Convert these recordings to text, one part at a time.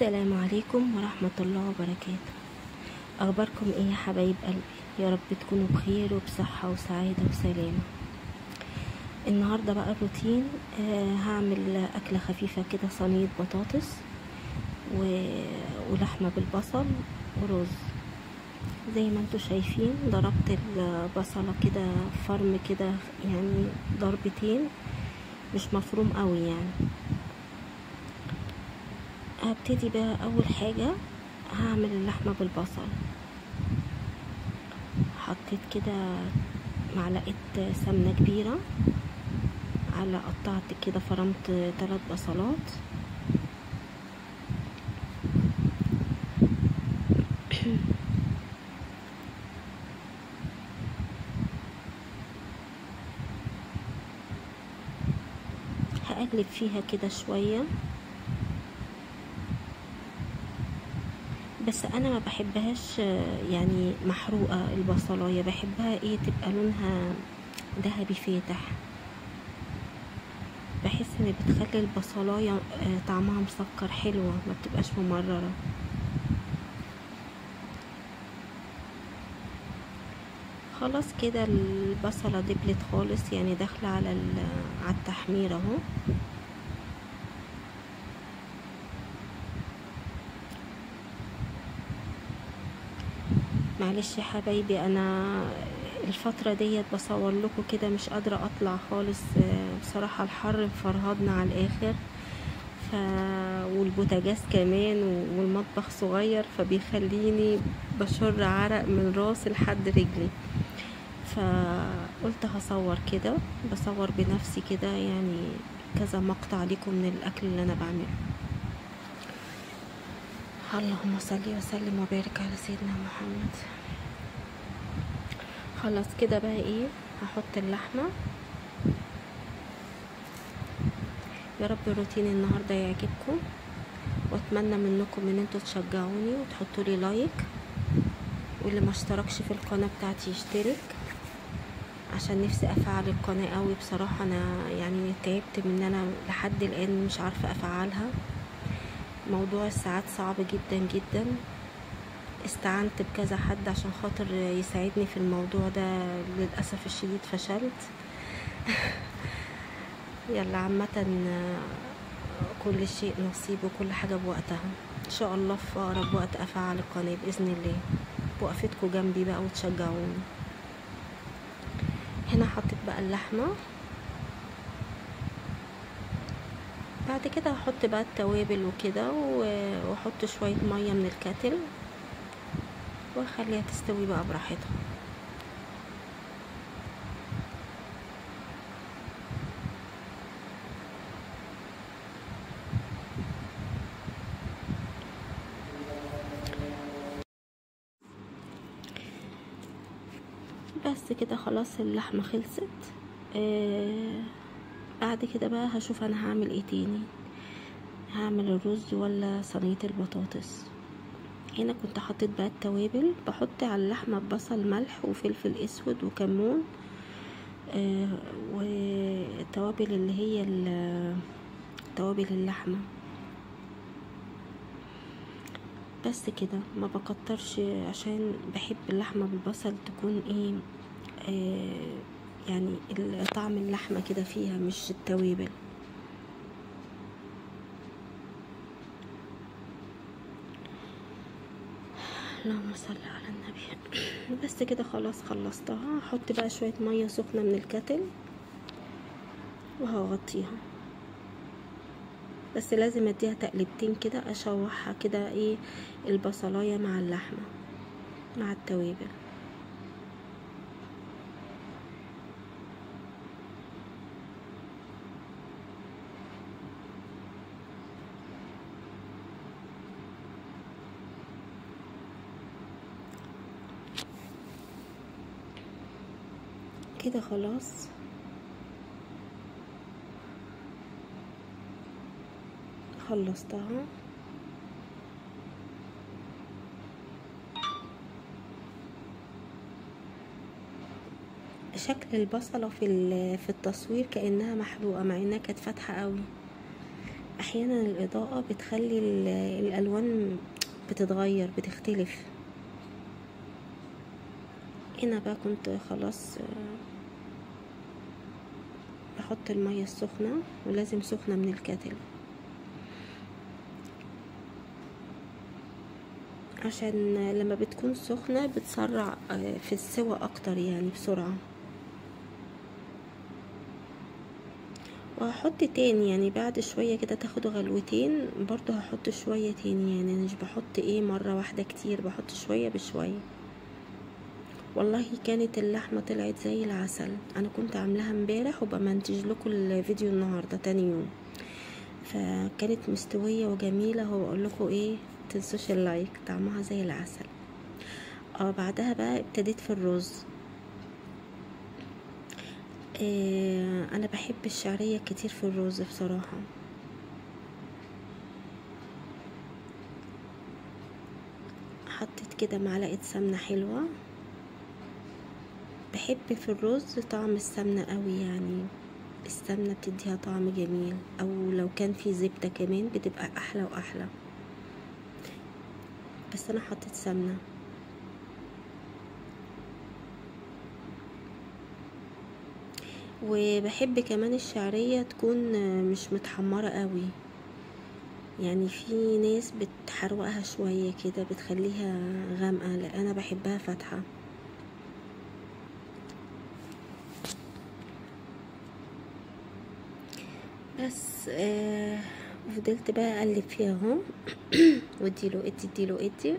السلام عليكم ورحمة الله وبركاته. أخباركم إيه يا حبايب قلبي؟ يا رب تكونوا بخير وبصحة وسعادة وسلامة. النهاردة بقى الروتين، هعمل أكلة خفيفة كده، صينية بطاطس ولحمة بالبصل ورز. زي ما انتوا شايفين ضربت البصلة كده فرم كده، يعني ضربتين مش مفروم قوي يعني. هبتدي بقى اول حاجة هعمل اللحمة بالبصل. حطيت كده معلقة سمنة كبيرة، على قطعت كده فرمت 3 بصلات. هقلب فيها كده شوية، بس انا ما بحبهاش يعني محروقة البصلايه، بحبها ايه تبقى لونها ذهبي فاتح. بحس ان بتخلي البصلايه طعمها مسكر حلوة، ما بتبقاش ممرره. خلاص كده البصله دبلت خالص، يعني داخله على التحمير اهو. معلش يا حبايبي، انا الفترة ديت بصور لكم كده، مش قادرة اطلع خالص بصراحة، الحر مفرهدنا على الاخر، والبوتاجاز كمان، والمطبخ صغير، فبيخليني بشر عرق من راسي لحد رجلي. فقلت هصور كده، بصور بنفسي كده يعني كذا مقطع لكم من الاكل اللي انا بعمله. اللهم صل وسلم وبارك على سيدنا محمد. خلاص كده بقى ايه، هحط اللحمة. يا رب الروتين النهارده يعجبكم، واتمنى منكم ان انتوا تشجعوني وتحطوا لي like، واللي ما اشتركش في القناة بتاعتي يشترك، عشان نفسي افعل القناة قوي بصراحة. انا يعني تعبت من ان انا لحد الان مش عارفه افعلها، موضوع الساعات صعب جدا جدا. استعنت بكذا حد عشان خاطر يساعدني في الموضوع ده، للأسف الشديد فشلت. يلا عامة كل شيء نصيب وكل حاجة بوقتها، ان شاء الله في اقرب وقت افعل القناة بإذن الله، وقفتكم جنبي بقى وتشجعوني. هنا حطيت بقى اللحمة، بعد كده هحط بقى التوابل وكده، واحط شوية مية من الكاتل واخليها تستوي بقى براحتها. بس كده خلاص اللحمة خلصت. بعد كده بقى هشوف انا هعمل ايه تاني، هعمل الرز ولا صينية البطاطس. هنا كنت حطيت بقى التوابل، بحط على اللحمة بصل ملح وفلفل اسود وكمون، والتوابل اللي هي توابل اللحمة. بس كده، ما بكترش عشان بحب اللحمة بالبصل تكون ايه، يعني طعم اللحمة كده فيها، مش التوابل. اللهم صل على النبي. بس كده خلاص خلصتها. هحط بقى شوية مية سخنة من الكتل وهغطيها، بس لازم اديها تقلبتين كده، اشوحها كده ايه البصلاية مع اللحمة مع التوابل. كده خلاص خلصتها. شكل البصلة في التصوير كأنها محروقة، مع انها كانت فاتحة قوي، احيانا الاضاءة بتخلي الالوان بتتغير بتختلف. هنا بقى كنت خلاص بحط المية السخنة، ولازم سخنة من الكاتل عشان لما بتكون سخنة بتسرع في السوى اكتر يعني بسرعة. وهحط تاني يعني بعد شوية كده تاخد غلوتين برضو هحط شوية تاني، يعني مش بحط ايه مرة واحدة كتير، بحط شوية بشوية. والله كانت اللحمة طلعت زي العسل. انا كنت عاملاها امبارح وبمنتج لكم الفيديو النهاردة تاني يوم، فكانت مستوية وجميلة. هو اقول لكم ايه، تنسوش ال like، طعمها زي العسل. بعدها بقى ابتديت في الرز. انا بحب الشعرية كتير في الرز بصراحة. حطيت كده معلقة سمنة حلوة، بحب في الرز طعم السمنة قوي، يعني السمنة بتديها طعم جميل، او لو كان في زبدة كمان بتبقى احلى واحلى، بس انا حطيت سمنة. وبحب كمان الشعرية تكون مش متحمرة قوي، يعني في ناس بتحروقها شوية كده بتخليها غامقة، لا انا بحبها فاتحة. بس وفضلت بقى اقلب فيها اهو واديله ادي اديله ادي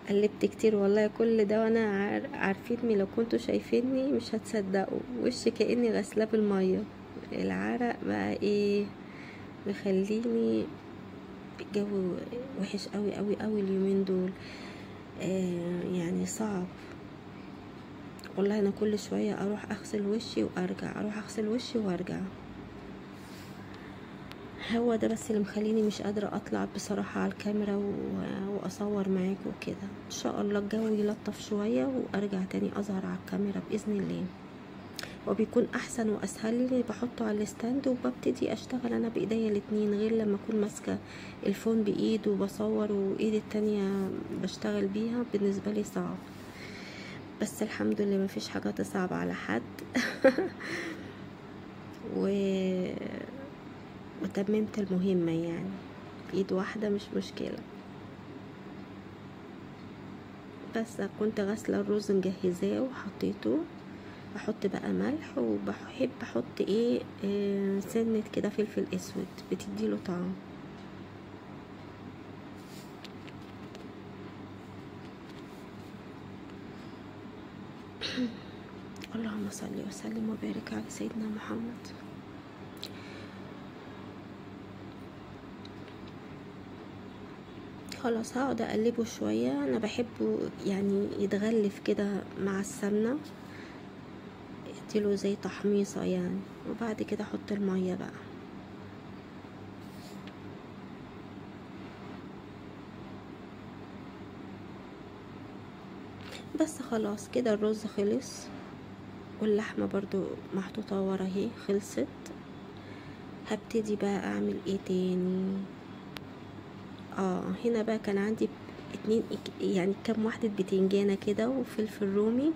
قلبت كتير والله كل ده، وانا عارفيني لو كنتوا شايفيني مش هتصدقوا، وشي كاني غسلاه بالمية، العرق بقى ايه مخليني. الجو وحش قوي قوي قوي اليومين دول، يعني صعب والله. انا كل شوية اروح اغسل وشي وارجع، اروح اغسل وشي وارجع. هو ده بس اللي مخليني مش قادرة اطلع بصراحة على الكاميرا واصور معاكم وكده. ان شاء الله الجو يلطف شوية وارجع تاني اظهر على الكاميرا باذن الله، وبيكون احسن واسهل لي. بحطه على ال stand وببتدي اشتغل انا بايديا الاتنين، غير لما اكون ماسكة ال phone بايد وبصور وايد التانية بشتغل بيها، بالنسبة لي صعب. بس الحمد لله مفيش حاجة تصعب على حد وتممت المهمة يعني بإيد واحدة مش مشكلة. بس كنت غاسلة الرز مجهزاه وحطيته. احط بقى ملح، وبحب احط ايه سنة كده فلفل اسود بتديله طعم. اللهم صل وسلم وبارك على سيدنا محمد. خلاص هقعد اقلبه شوية، انا بحبه يعني يتغلف كده مع السمنة، اديله زي تحميصة يعني، وبعد كده احط المية بقى. بس خلاص كده الرز خلص، واللحمة برضو محطوطة ورا اهي خلصت. هبتدي بقى اعمل ايه تاني؟ هنا بقى كان عندي اتنين يعني كام واحدة بتنجانة كده وفلفل رومي،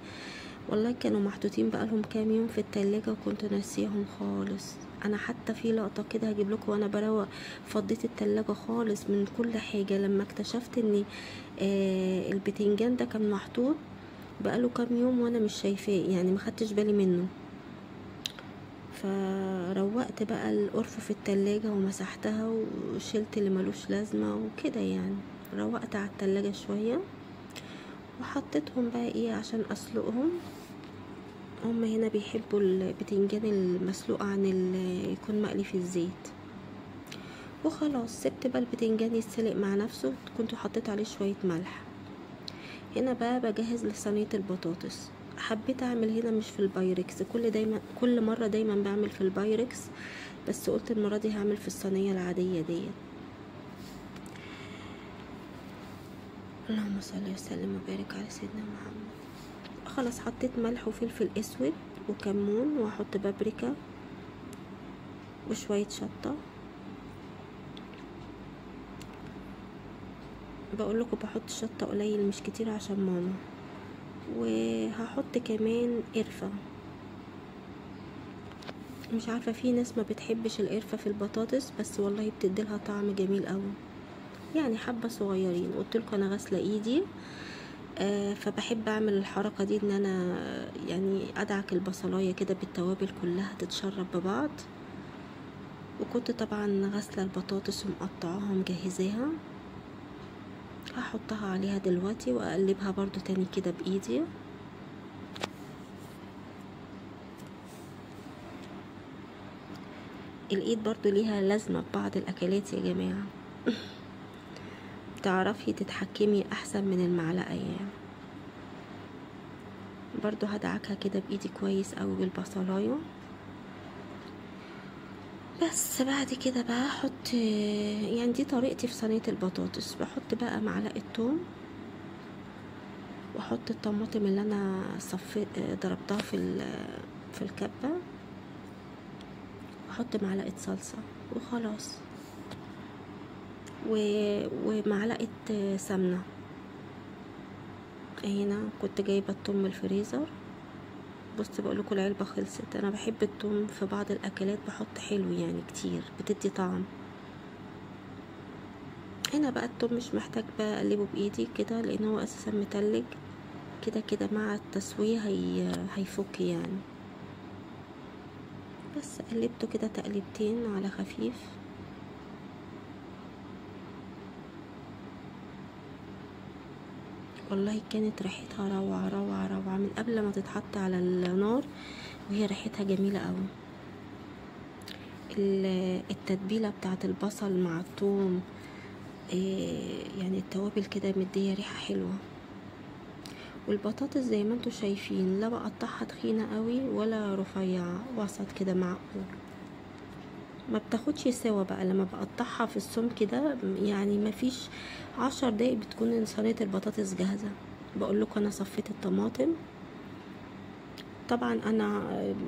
والله كانوا محطوطين بقى لهم كام يوم في التلاجة وكنت ناسيهم خالص. انا حتى في لقطة كده هجيب لكم وانا بروق، فضيت التلاجة خالص من كل حاجة لما اكتشفت ان البتنجان ده كان محطوط بقاله كام يوم وانا مش شايفاه، يعني ما خدتش بالي منه. فروقت بقى القرفة في التلاجة ومسحتها وشلت اللي ملوش لازمة وكده، يعني روقت على التلاجة شوية وحطيتهم بقى ايه عشان اسلقهم. هم هنا بيحبوا البتنجان المسلوق عن يكون مقلي في الزيت. وخلاص سبت بقى البتنجان يتسلق مع نفسه، كنت حطيت عليه شوية ملح. هنا بقى بجهز لصينية البطاطس. حبيت اعمل هنا مش في البايركس، كل مرة دايما بعمل في البايركس، بس قلت المرة دي هعمل في الصينية العادية ديت. اللهم صل وسلم وبارك على سيدنا محمد. خلاص حطيت ملح وفلفل اسود وكمون، واحط بابريكا وشوية شطة. بقول لكم بحط شطه قليل مش كتير عشان ماما. وهحط كمان قرفه، مش عارفه في ناس ما بتحبش القرفه في البطاطس، بس والله بتديلها طعم جميل قوي، يعني حبه صغيرين. قلت لكم انا غاسله ايدي، فبحب اعمل الحركة دي، ان انا يعني ادعك البصلايه كده بالتوابل كلها تتشرب ببعض. وكنت طبعا غاسله البطاطس ومقطعاها ومجهزاها، هحطها عليها دلوقتي واقلبها برضو تاني كده بايدي. الايد برضو ليها لازمه في بعض الاكلات يا جماعة، تعرفي تتحكمي احسن من المعلقة يعني. برضو هدعكها كده بايدي كويس قوي بالبصلايه. بس بعد كده بقى احط، يعني دي طريقتي في صينية البطاطس، بحط بقى معلقه توم، واحط الطماطم اللي انا صفيت ضربتها في الكبه، واحط معلقه صلصه وخلاص، ومعلقة سمنه. هنا كنت جايبه التوم من الفريزر، بص بقولكوا العلبة خلصت. انا بحب التوم في بعض الاكلات، بحط حلو يعني كتير، بتدي طعم. هنا بقى التوم مش محتاج بقى اقلبه بايدي كده، لان هو اساسا متلج كده كده، مع التسوية هيفك يعني. بس قلبته كده تقلبتين على خفيف. والله كانت ريحتها روعة روعة روعة من قبل ما تتحط على النار، وهي ريحتها جميلة قوي. التتبيلة بتاعت البصل مع الثوم، يعني التوابل كده مدية ريحة حلوة. والبطاطس زي ما انتوا شايفين، لا بقطعها تخينة قوي ولا رفيعة، وسط كده معقول، ما بتاخدش سوا بقى. لما بقطعها في السمك ده يعني ما فيش 10 دقايق بتكون صينية البطاطس جاهزة. بقول لكم انا صفيت الطماطم، طبعا انا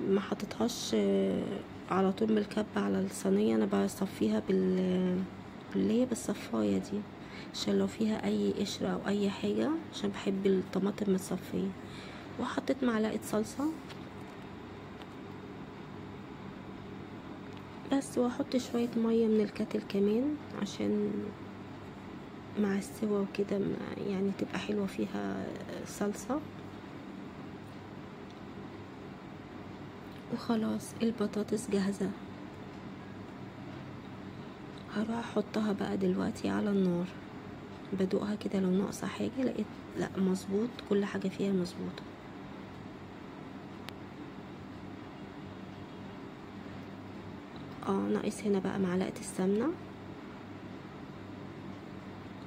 ما حطيتهاش على طول من الكبه على الصينية، انا بصفيها اللي هي بالصفايه دي، عشان لو فيها اي قشرة او اي حاجة، عشان بحب الطماطم متصفيه. وحطيت معلقه صلصه بس، واحط شوية مية من الكتل كمان عشان مع السوا وكده يعني تبقى حلوة فيها صلصه. وخلاص البطاطس جاهزة، هروح احطها بقى دلوقتي على النار، بدوقها كده لو ناقصه حاجة، لقيت لا مظبوط، كل حاجة فيها مظبوطة. ناقص هنا بقى معلقه السمنة،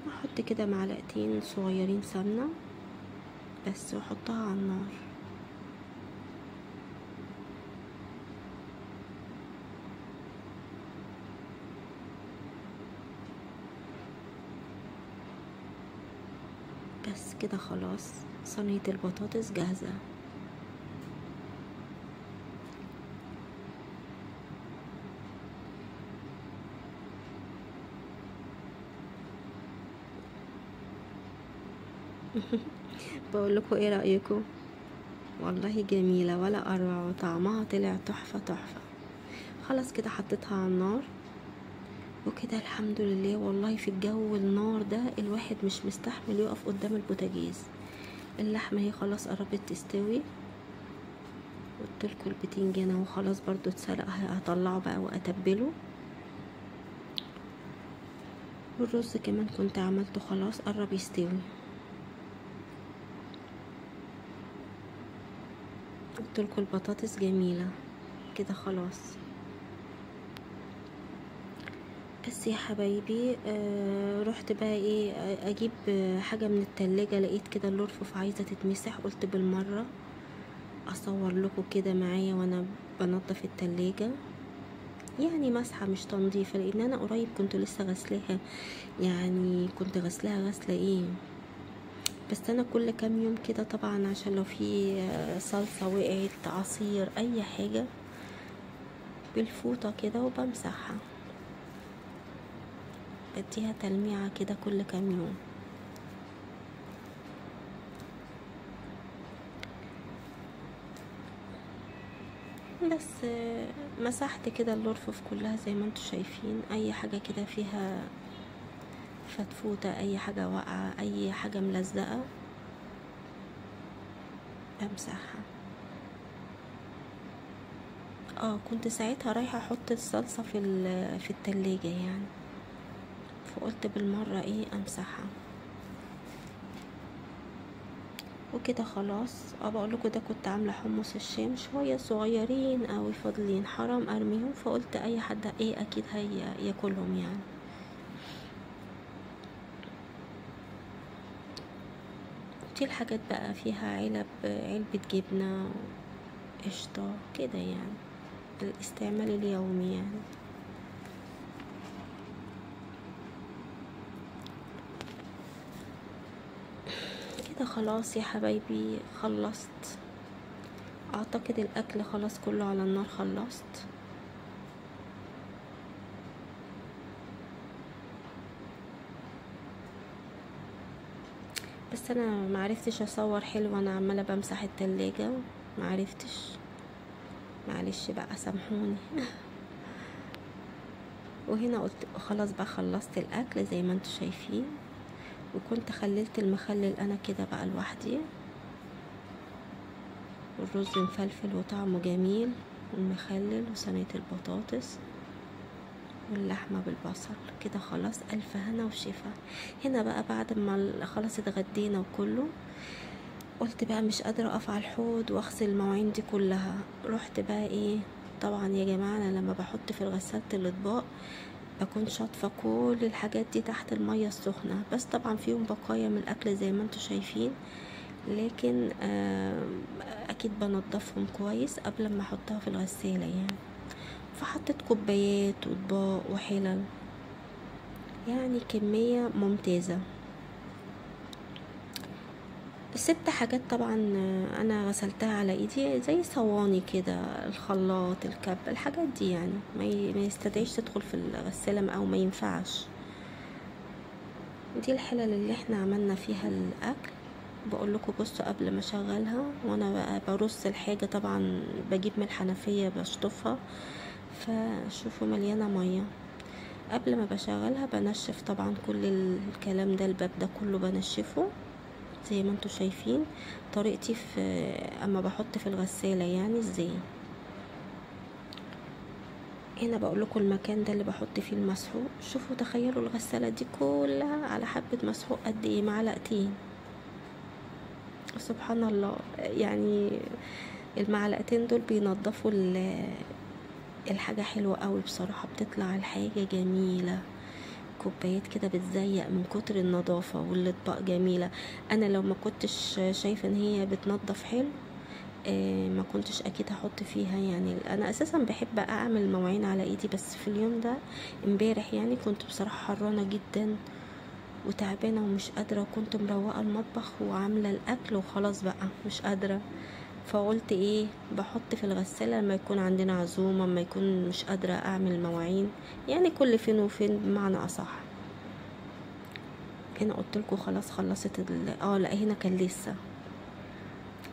احط كده معلقتين صغيرين سمنه بس، واحطها على النار. بس كده خلاص صينية البطاطس جاهزة. بقول لكم ايه رأيكم؟ والله جميلة ولا اروع، وطعمها طلع تحفة تحفة. خلاص كده حطيتها على النار وكده الحمد لله. والله في الجو النار ده الواحد مش مستحمل يقف قدام البوتاجاز. اللحمة هي خلاص قربت تستوي، قلت لكم البتنجان اهو خلاص برضو اتسلق، هطلعه بقى واتبله. والرز كمان كنت عملته خلاص قرب يستوي. قلت لكم البطاطس جميلة كده خلاص. بس يا حبايبي رحت بقى ايه اجيب حاجة من التلاجة، لقيت كده الرفوف عايزه تتمسح، قلت بالمرة اصور لكم كده معايا وانا بنظف التلاجة، يعني مسحه مش تنظيفه، لان انا قريب كنت لسه غسلاها، يعني كنت غسلاها غسله ايه، بس انا كل كام يوم كده طبعا، عشان لو في صلصه وقعت، عصير، اي حاجة، بالفوطه كده وبمسحها، بديها تلميعه كده كل كام يوم. بس مسحت كده الارفف كلها زي ما انتم شايفين، اي حاجة كده فيها فتفوتة، اي حاجة واقعة، اي حاجة ملزقة بمسحها. كنت ساعتها رايحة احط الصلصة في التلاجة يعني، فقلت بالمرة ايه امسحها وكده خلاص. بقول لكم ده كنت عامله حمص الشام شوية صغيرين قوي فاضلين، حرام ارميهم، فقلت اي حد ايه اكيد هياكلهم يعني. دي الحاجات بقى فيها علبة جبنه، قشطه كده يعني، الاستعمال اليومي يعني. كده خلاص يا حبايبي خلصت، اعتقد الاكل خلاص كله على النار خلصت. بس انا معرفتش اصور حلو، انا عماله بمسح التلاجة معرفتش، معلش بقى سامحوني. وهنا قلت خلاص بقى خلصت الاكل زي ما انتم شايفين، وكنت خللت المخلل انا كده بقى لوحدي، والرز مفلفل وطعمه جميل، والمخلل وصينيه البطاطس واللحمة بالبصل كده خلاص. الف هنا وشفا. هنا بقى بعد ما خلاص اتغدينا وكله، قلت بقى مش قادرة اقف على الحوض واغسل المواعين دي كلها. رحت بقى ايه، طبعا يا جماعة انا لما بحط في غسالة الاطباق بكون شاطفه كل الحاجات دي تحت المية السخنة، بس طبعا فيهم بقايا من الاكل زي ما انتم شايفين، لكن اكيد بنضفهم كويس قبل ما احطها في الغسالة يعني. فحطيت كوبايات واطباق وحلل، يعني كمية ممتازة. 6 حاجات طبعا انا غسلتها على ايدي، زي صواني كده، الخلاط، الكب، الحاجات دي يعني ما يستدعيش تدخل في الغسالة او ما ينفعش. دي الحلل اللي احنا عملنا فيها الاكل. بقول لكم بصوا قبل ما اشغلها وانا بقى برص الحاجة، طبعا بجيب من الحنفية بشطفها، فشوفوا مليانة مية. قبل ما بشغلها بنشف طبعا كل الكلام ده، الباب ده كله بنشفه زي ما انتم شايفين طريقتي في اما بحط في الغسالة يعني ازاي. هنا بقول لكم المكان ده اللي بحط فيه المسحوق، شوفوا تخيلوا الغسالة دي كلها على حبة مسحوق قد ايه، معلقتين. سبحان الله، يعني المعلقتين دول بينظفوا الحاجة حلوة قوي بصراحة، بتطلع الحاجة جميلة. كوبايات كده بتزيق من كتر النظافة، والاطباق جميلة. انا لو ما كنتش شايفة ان هي بتنظف حلو ما كنتش اكيد هحط فيها يعني. انا اساسا بحب اعمل مواعين على ايدي، بس في اليوم ده امبارح يعني كنت بصراحة حرانة جدا وتعبانة ومش قادرة، وكنت مروقة المطبخ وعاملة الاكل وخلاص بقى مش قادرة، فقلت ايه بحط في الغسالة لما يكون عندنا عزومة، لما يكون مش قادرة اعمل مواعين يعني، كل فين وفين بمعنى اصح. هنا قلت لكم خلاص خلصت لا هنا كان لسه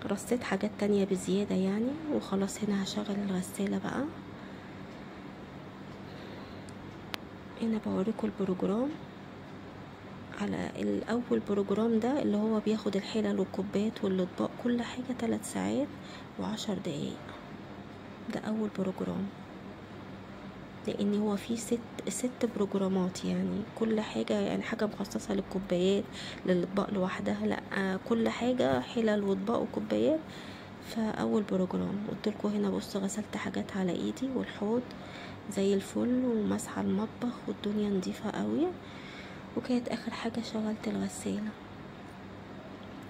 رصيت حاجات تانية بزيادة يعني، وخلاص هنا هشغل الغسالة بقى. هنا بوريكم ال program على الاول program ده اللي هو بياخد الحلل والكوبايات والاطباق كل حاجة 3 ساعات و10 دقايق. ده اول program، لان هو فيه ست بروجرامات يعني، كل حاجة يعني حاجة مخصصة للكوبايات للاطباق لوحدها، لا كل حاجة حلل واطباق وكوبايات. فاول program قلت لكم هنا بصوا غسلت حاجات على ايدي، والحوض زي الفل، ومسحه المطبخ، والدنيا نظيفة قوي. وكانت اخر حاجة شغلت الغسالة.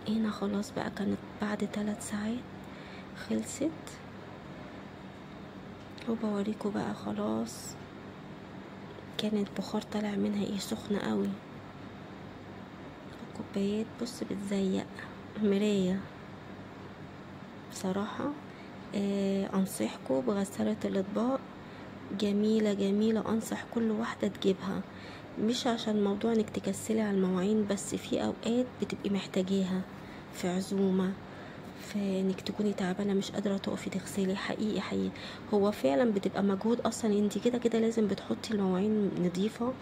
هنا خلاص بقى كانت بعد 3 ساعات خلصت، وبوريكم بقى خلاص كانت بخار طالع منها ايه، سخنة قوي. الكوبايات بص بتزيق مراية بصراحة. انصحكم بغساله الاطباق، جميلة جميلة، انصح كل واحدة تجيبها، مش عشان موضوع انك تكسلي على المواعين، بس في اوقات بتبقي محتاجيها في عزومة، في انك تكوني تعبانة مش قادرة تقفي تغسلي. حقيقي حقيقي هو فعلا بتبقى مجهود اصلا، انت كده كده لازم بتحطي المواعين نظيفة.